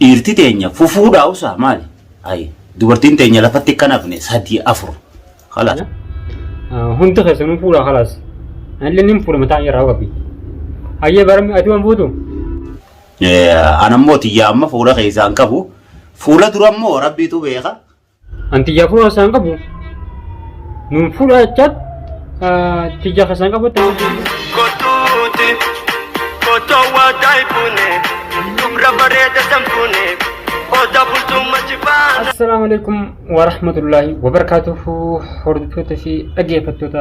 Dhiirti teenya fufuudhaa usaa maali? Ayi dubartiin teenya lafatti kan hafne sadii afur. Khalaas. Hundi keessanuu fuudha khalaas. Anillee nin fuudha mataa irraa qabi. Hayyee barami ati waan fuutu? Anammoo tiyyaa amma fuula keessaa hin qabu. Fuula dura immoo rabbiitu beeka. An tiyyaa fuula keessaa hin qabu. Nuun fuudha jechaa tiyyaa keessaa hin qabu. Kottuuti kottuu waa daayifune dubra bareeda sanfuune oda bultumma jibaana. Assalaamu alaikum warahmatullaahi wabarakaatuhu hordoftoota fi dhaggeeffattoota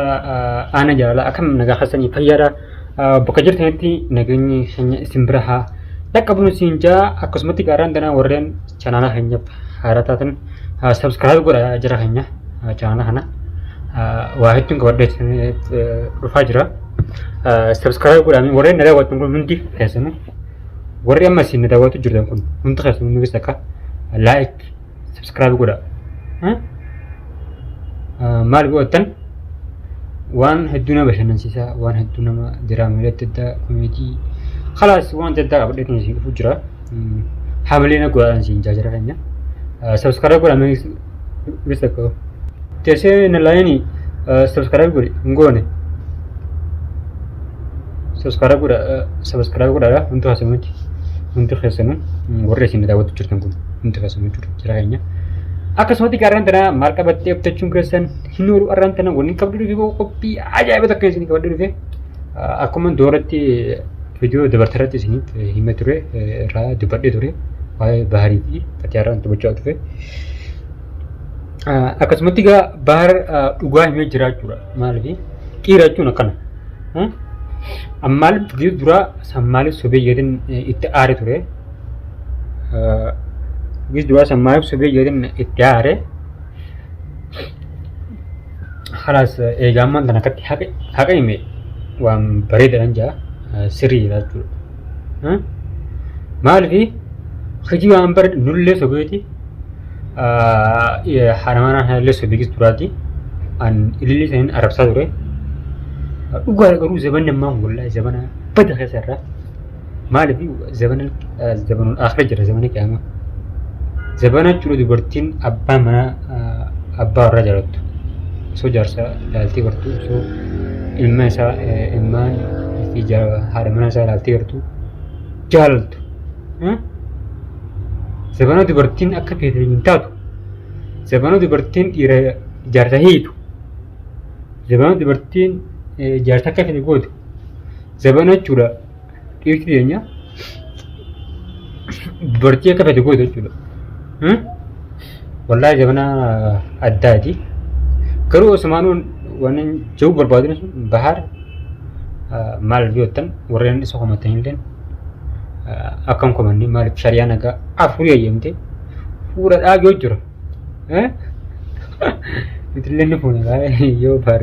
aana jaalalaa akkam nagaa keessanii fayyaadha bakka jirtanitti nageenyi keenya isin bira haa dhaqqabnu siin jaa akkasumatti gaarraan danaa warreen chaanaala keenyaaf haaraa taatan sabskiraayib godha jira keenya chaanaala kana waa hedduun qabadhee dhufaa jira sabskiraayib godhaa warreen na daawwattan kun hundi keessanuu warri amma isin na daawwatu jirtan kun hundi keessanuu nuufis akka laayik subscribe godha. Maal godhattan waan hedduu nama bashannansiisa waan hedduu nama diraamaalee adda addaa komeedii kalaas waan adda addaa qabadhee kan isin dhufu jira. Hamilee na godhaan isin jaa jira keenya. Subscribe godha mee bisa koo. Teessee na laayini subscribe godhi hin goone. Subscribe godha subscribe godhaadha hundi keessanuu hundi keessanuu warri isin daawwatu jirtan kun hundi keessanuu jechuudha jira keenya. Akkasumatti gaarraan tana maal qabattee abdachuun keessan hin oolu arraan tana wanni qabdu dhufe qophii ajaa'iba takka isin qabadhu dhufe akkuma dooratti viidiyoo dabartarratti isiniif hime ture irraa dubbadhee ture waa'ee baharii fi fatiyaarraan dubbachaa ture. Akkasumatti egaa bahar dhugaa himee jira jechuudha maaliif dhiira jechuun akkana. Ammaal viidiyoo duraa san maaliif sobee jedhin itti aare ture. Viidiyoo duraa san maaliif sobee jedhin itti aare. Halaas eegaa ammaan tana akkatti haqa hime waan bareedaadhaan jaa sirriidha jechuudha. Maaliif hojii waan bara nullee sobeeti haadha manaa kanallee sobeekis duraati an ilillee saniin arrabsaa ture. Dhugaa garuu zabanni ammaa kun wallaahi zabana bada keessa irraa maaliif zabana zabanul aakhira jira zabana qiyaamaa. Zabana jechuudha dubartiin abbaa manaa abbaa warraa jaalattu osoo jaarsa ilaaltee gartuu osoo ilma isaa ilmaan fi haadha manaa isaa ilaaltee gartuu jaalattu. Zabana dubartiin akka feete hin taatu. Zabana dubartiin dhiira jaarsa hiitu. Zabana dubartiin jaarsa akka fedhe gootu. Zabana jechuudha dhiirti teenya dubartii akka fedhe gootu jechuudha. Wallaahi zabana addaati. Garuu osumaanuun waan jiru barbaadu sun bahar maal yoottan warreen isa komatanillee akka hin komanne maaliif shari'aan nagaa afurii eeyyamte fuula dhaabee jira. Nutillee ni fuuna yoo baar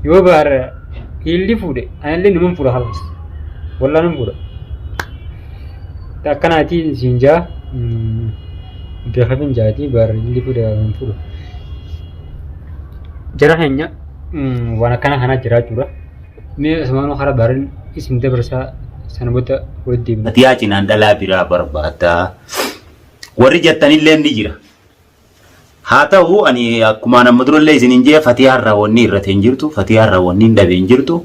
yoo baar hiilli fuudhe anillee numan fuudha halas wallaa nan fuudha. Akkanaatii siin jaa beekafin jaatii baar hiilli fuudhe hin fuudhu. Jara keenya waan akkana kanaa jira jechuudha. Mee asumaanuu karaa baarin isin dabarsaa sana booda walitti deebina. Fatiyaa cinaan dhalaa biraa barbaadda. Warri jettanillee ni jira. Haa ta'u ani akkumaan amma durallee isin hin jee fatiyaa irraa wanni irrate hin jirtu, fatiyaa irraa wanni hin dhabe hin jirtu.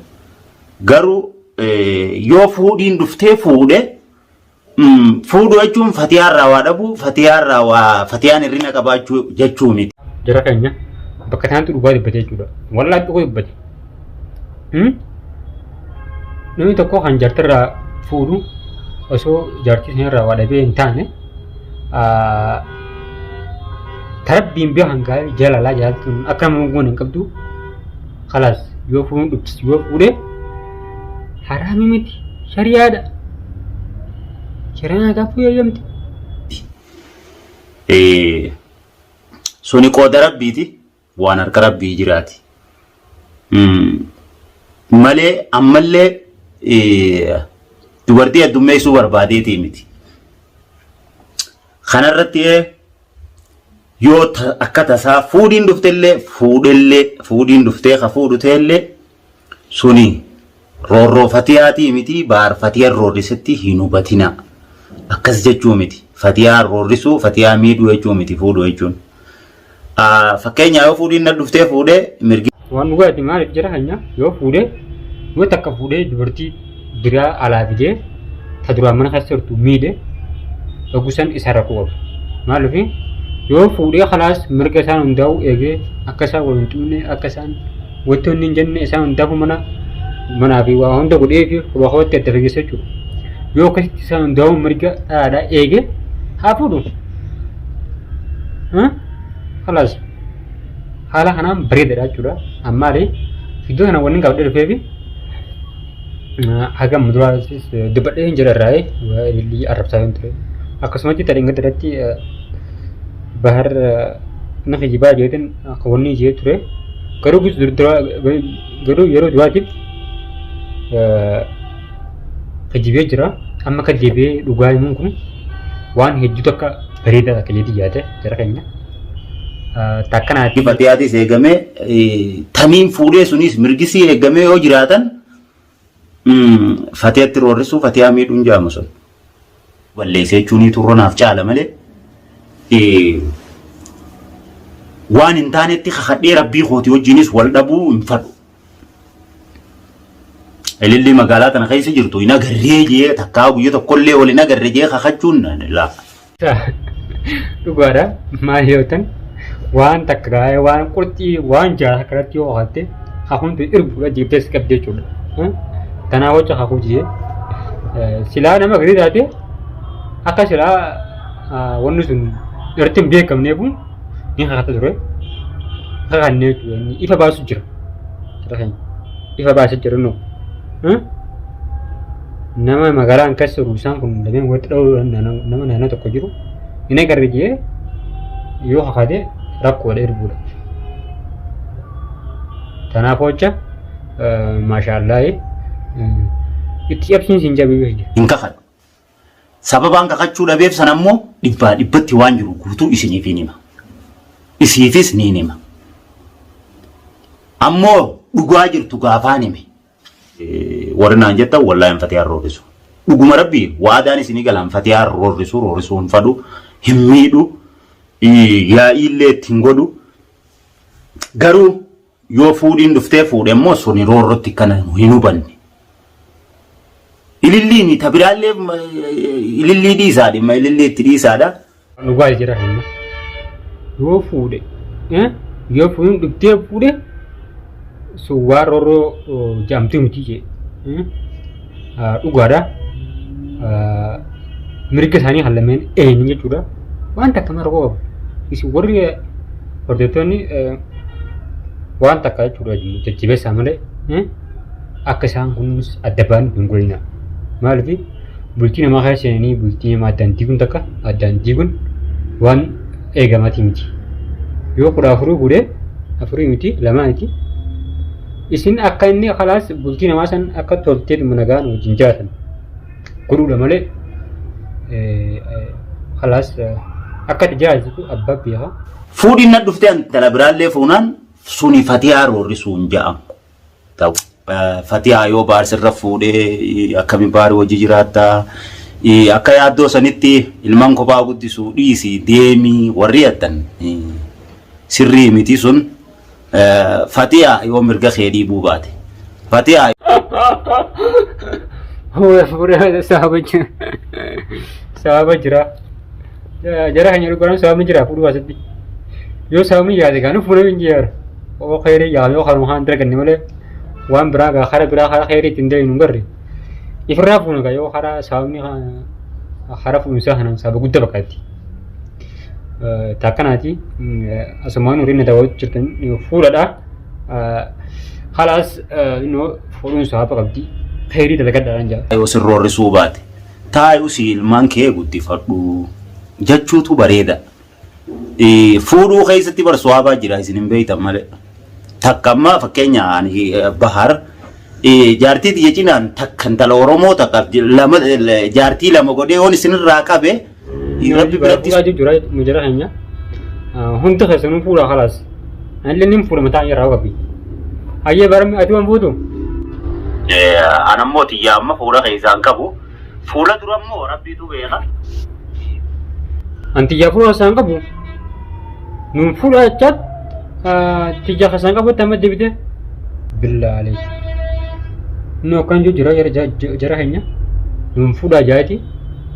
Garuu yoo fuudhiin dhuftee fuudhe Fuudhuu jechuun fatiyaa irraa waa dhabuu, fatiyaa irraa waa fatiyaan hir'ina qabaachuu jechuu miti. Jara keenya bakka tanatti dhugaa dubbate jechuudha. Wallaahi dhugaa dubbate. Namni tokko kan jaartirraa fuudhu osoo jaartii sanarraa waa dhabee hin taane tarabbiin beekan gaarii jaalalaa jaaltuun akka nama goone hin qabdu kalaas yoo fuudhuun dhuftis yoo fuudhe haraami miti shari'aadha. Shari'aan gaafuu eeyyamti. Suni qooda rabbiiti waan harka rabbii jiraati. Malee ammallee dubartii heddummeessuu barbaadeetii miti. Kanarratti yoo akka tasaa fuudhiin dhuftellee fuudhellee fuudhiin dhuftee ka fuudhu ta'ellee suni roorroo fatiyaatii miti baar fatiyan roorrisetti hin hubatina. Akkas jechuu miti. Fatiyaa roorrisuu, fatiyaa miidhuu jechuu miti fuudhuu jechuun. Fakkeenyaa yoo fuudhiin na dhuftee fuudhee mirgi Waan dhugaati maaliif jira keenya yoo fuudhee yoo takka fuudhee dubartii biraa alaa fidee ta duraan mana keessa jirtu miidhe ogusan isa rakkoo qabu. Maaliif yoo fuudhee kalaas mirga isaan hundaa'u eegee akka isaan wal hin tuqne akka isaan wanti inni hin jenne isaan hundaafuu mana manaa fi waa hunda godhee fi kophaa kophaatti adda fageessa jechuudha. Yoo akkasitti isaan hundaa'u mirga dhalaadhaa eege haa fuudhu. Kalaas haala kanaan bareedaadha jechuudha. Ammaali iddoo kana wanni qabadhee dhufee fi haga muduraatis dubbadhee hin jira irraa ilillii arrabsaa hin ture. Akkasumatti tadhin gadi irratti bahar na kijibaa jeetin akka wanni jee ture. Garuu garuu yeroo duraatiif kijibee jira. Amma akka deebi'ee dhugaa himuun kun waan hedduu takka bareedaa takka jeetii yaade jara keenya. Takkanaati. Fatiyaatis eegamee tamiin fuudhee sunis mirgisii eegamee yoo jiraatan fatiyatti roorrisuu fatiyaa miidhuun jaamu sun. Balleessee jechuun turro naaf caala malee waan hin taanetti kakadhee rabbii kooti wajjinis wal dhabuu hin fadhu. Ilillii magaalaa tana keessa jirtu hin agarree jee takkaa guyya tokkollee wal hin agarre jee kakachuun laa. Dhugaadha. Maal yoo ta'an waan takka gaa'ee waan qurxii waan jaala takka irratti yoo haatte hakuun tun irbuudha jettee si qabdi jechuudha. Tanaa waca hakuu jee silaa nama garii taate akka silaa wanni sun irratti hin beekamneefu ni kakata ture. Kakannee jechuudha inni ifa baasu jira. Ifa baasee jira noo. Nama magaalaan keessa jiru isaan kun lameen walitti dha'uu nama naannoo tokko jiru hin agarre jee yoo kakate rakkoodha erguudha. Kanaaf hocha maashaallahi itti cabsiin siin jabeeyyu hojja. Hin kakadhu. Sababaan kakachuu dhabeef sana immoo dhibbaa dhibbatti waan jiru guutuu isiniif hin hima. Isiifis niin hima. Ammoo dhugaa jirtu gaafaan hime. Warri naan jettan wallaahi hin fatiyaan roorrisu. Dhuguma rabbii waadaan isinii galaan fatiyaan roorrisu roorrisuu hin fadhu hin miidhu yaa'iillee itti hin godhu. Garuu yoo fuudhiin dhuftee fuudhe immoo suni roorrotti kana hin hubanne. Ililliin ta biraallee ilillii dhiisaa dhimma ilillii itti dhiisaadha. Dhugaa jira hin yoo fuudhe yoo fuudhuun dhuftee fuudhe sun waan roorroo jedhamtuu miti jee dhugaadha. Mirga isaanii kan lameen eenyu jechuudha. Waan takka mara qabu. Isin warri hordoftoonni waan takka jechuudha jajjabeessaa malee akka isaan kunis adda ba'an hin godhina. Maaliif bultii namaa keessa seenanii bultii namaa addaan diiguun takka addaan diiguun waan eegamatii miti. Yoo kudha afurii fuudhee afurii miti lamaa miti. Isin akka inni kalaas bultii namaa san akka toltee dhuma nagaan wajjin jiraatan godhuudha malee kalaas akka itti jiraatu abbaa beeka. Fuudhiin na dhuftee intala biraallee fuunaan suni fatiyaa roorrisuun ja'amu. Ta'u. Fatiyaa yoo baar sirra fuudhee akkami baari wajji jiraatta akka yaaddoo sanitti ilmaan kophaa guddisu dhiisi deemi warri jettan sirrii miti sun fatiyaa yoo mirga kee dhiibuu baate fatiyaa Sababa jira. Sababa jira. Jara kan jedhu garuu sababni jira fuudhuu asitti. Yoo sababni yaade gaanu fuudhee hin jira. Oo kheyrii yaame yoo karuma kaan dalaganne malee waan biraa gaa kara biraa kara kheyrii ittiin deemnu hin garre. Ifirraa fuuna gaa yoo karaa sababni kara fuudhinsaa kanaan sababa guddaa fakkaatti. Taakkanaati asumaan horii na daawwatu jirtan fuudhadha. Halaas innoo fuudhuun sababa qabdi. Kheyrii dalagadhaadhaan jaa. Yoo sin roorrisuu baate taa'i usii ilmaan kee guddifadhu jechuutu bareeda. Fuudhuu keessatti bar suwaabaa jira isin hin beektan malee. Takka amma fakkeenya ani Bahar jaartii tiyya cinaan takka intala Oromoo takka lama jaartii lama godhee yoon isinirraa qabe Rabbi biratti Fuudhaa jira jira keenya. Hundi keessanuu fuudhaa kalaas. Anillee nin fuudha mataa irraa qabi. Hayyee barami ati waan fuutu? An ammoo tiyya amma fuudha keessaan qabu. Fuula dura immoo Rabbiitu beeka. An tiyyaa fuula isaan qabu. Nuun fuula jechaat tiyyaa isaan qabutti amma deebite. Billaa alee. Nu akkan jiru jira jara jara keenya. Nuun fuudhaa jaati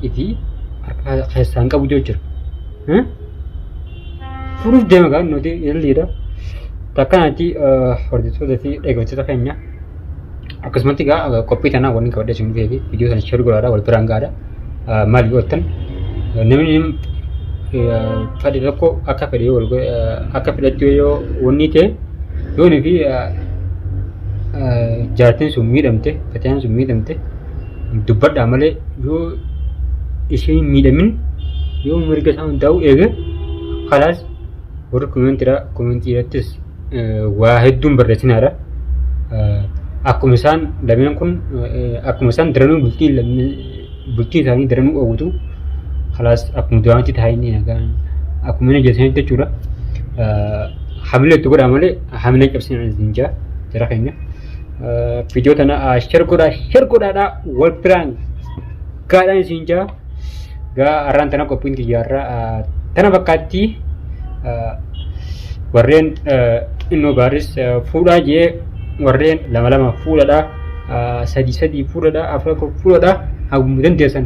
ifi harka keessaan qabu jiru jira. Fuudhuuf deema gaa nuti ililliidha. Takkanatti hordoftoota fi dhaggeeffattoota keenya. Akkasumatti egaa qophii tanaa wanni qabadhee isin dhufee fi viidiyoo sana share godhaadha wal biraan gahaadha. Maal yoo jettan namni fedhe tokko akka fedhe yoo wal akka fedhetti yoo wanni ta'e yoonii fi jaartiin sun miidhamte fatiyaan sun miidhamte dubbadhaa malee yoo isheen hin miidhamin yoo mirga isaa hundaa'u eege kalaas warri koomentiidha koomentii irrattis waa hedduun barreessinaadha. Akkuma isaan lameen kun akkuma isaan daranuu bultii bultii isaanii daranuu oowwitu kalaas akkuma duraanitti taa'anii nagaan akkuma inni jeesanitti jechuudha. Hamilee itti godhaa malee hamilee cabsinaa isin jaa jara keenya. Viidiyoo tana share godhaa share godhaadhaa wal biraan gaadhaan isin jaa. Gaa har'aan tana qophiin xiyyaarraa tana fakkaatti warreen innoo baaris fuudhaa jee warreen lama lama fuudhadha sadii sadii fuudhadha afur afur fuudhadha haguma dandeessan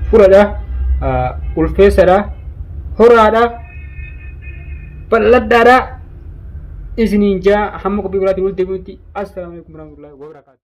fuudhadha ulfeessadha horaadha bal'adhaadha isiniin jaa hamma qophii biraatiin walitti deebinutti assalaamu alaikum warahmatullahi wabarakatuh.